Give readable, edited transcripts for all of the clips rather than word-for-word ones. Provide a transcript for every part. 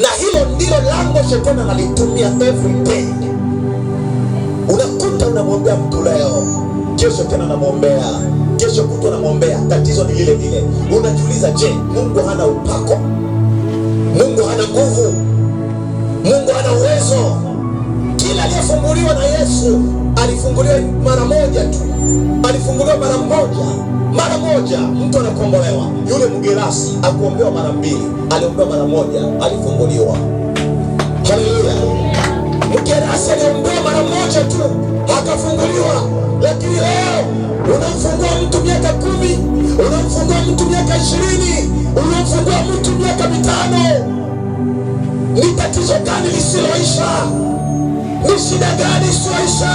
Na hilo ndilo lango shetani analitumia every day. Unakuta unamwombea mtu leo, kesho tena unamwombea, kesho kutwa unamwombea, tatizo ni lile lile. Unajiuliza, je, Mungu hana upako? Mungu hana nguvu? Mungu hana uwezo? Kila aliyefunguliwa na Yesu alifunguliwa mara moja tu, alifunguliwa mara moja, mara moja mtu anakombolewa. Yule Mgerasi akuombewa mara mbili, aliombewa mara moja, alifunguliwa. Haleluya! Mgerasi aliombewa mara moja tu akafunguliwa. Lakini leo unamfungua mtu miaka 10, unamfungua mtu miaka 20, unamfungua mtu miaka 5. Ni tatizo gani lisiloisha? Ni shida gani isiyoisha?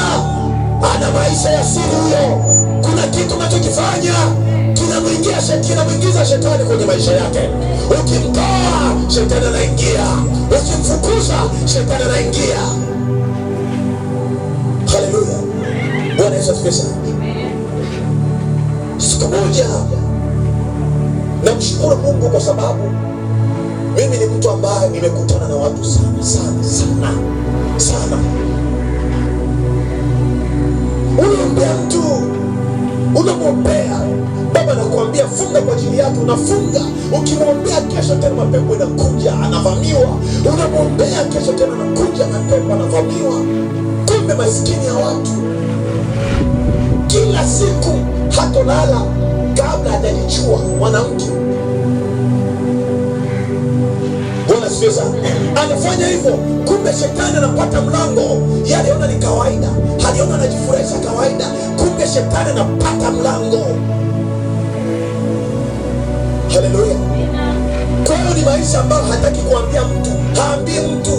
Ana maisha ya siri huyo. Kuna kitu unachokifanya kinamwingiza shetani kwenye maisha yake. Ukimtoa shetani anaingia, ukimfukuza shetani anaingia. Haleluya, Bwana Yesu asifiwe sana. Siku moja namshukuru Mungu kwa sababu mimi ni mtu ambaye nimekutana na watu sana sana sana sana. Unaombea mtu, unamwombea, baba anakuambia funga kwa ajili yake, unafunga. Ukimwombea kesho tena mapepo inakuja, anavamiwa. Unamwombea kesho tena anakuja, mapepo anavamiwa. Kumbe maskini ya watu, kila siku hatolala kabla hajajichua mwanamke. Bwana asifiwe sana. Anafanya hivyo, kumbe shetani anapata mlango. Yeye aliona ni kawaida, aliona anajifurahisha kawaida, kumbe shetani anapata mlango. Haleluya! Kwa hiyo ni maisha ambayo hataki kuambia mtu, haambii mtu,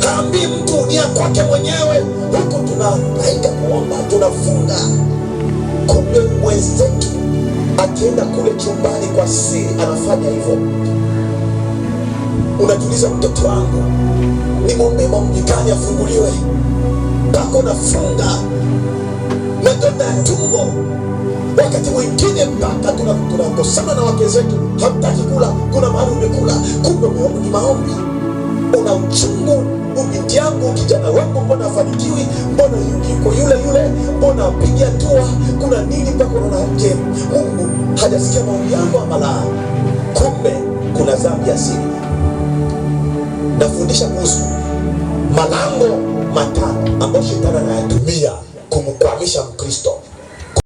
haambii mtu, ni ya kwake mwenyewe. Huku tunahangaika kuomba, tunafunga, kumbe mwenzetu akienda kule chumbani kwa siri anafanya hivyo. Unajiuliza, mtoto wangu nimwombee maombi gani afunguliwe? Mpaka unafunga madonda ya tumbo. Wakati mwingine mpaka tunakosana na wake zetu, hamtaki kula, kuna mahali umekula, kumbe ni maombi. Una uchungu, binti yangu, kijana wangu, mbona afanikiwi? Mbona yuko yule yule? Mbona apigi hatua? Kuna nini? Mpaka unaona, je, Mungu hajasikia maombi yangu ama la? Kumbe kuna dhambi asili. Nafundisha kuhusu malango matano ambayo shetani anayatumia kumkwamisha Mkristo.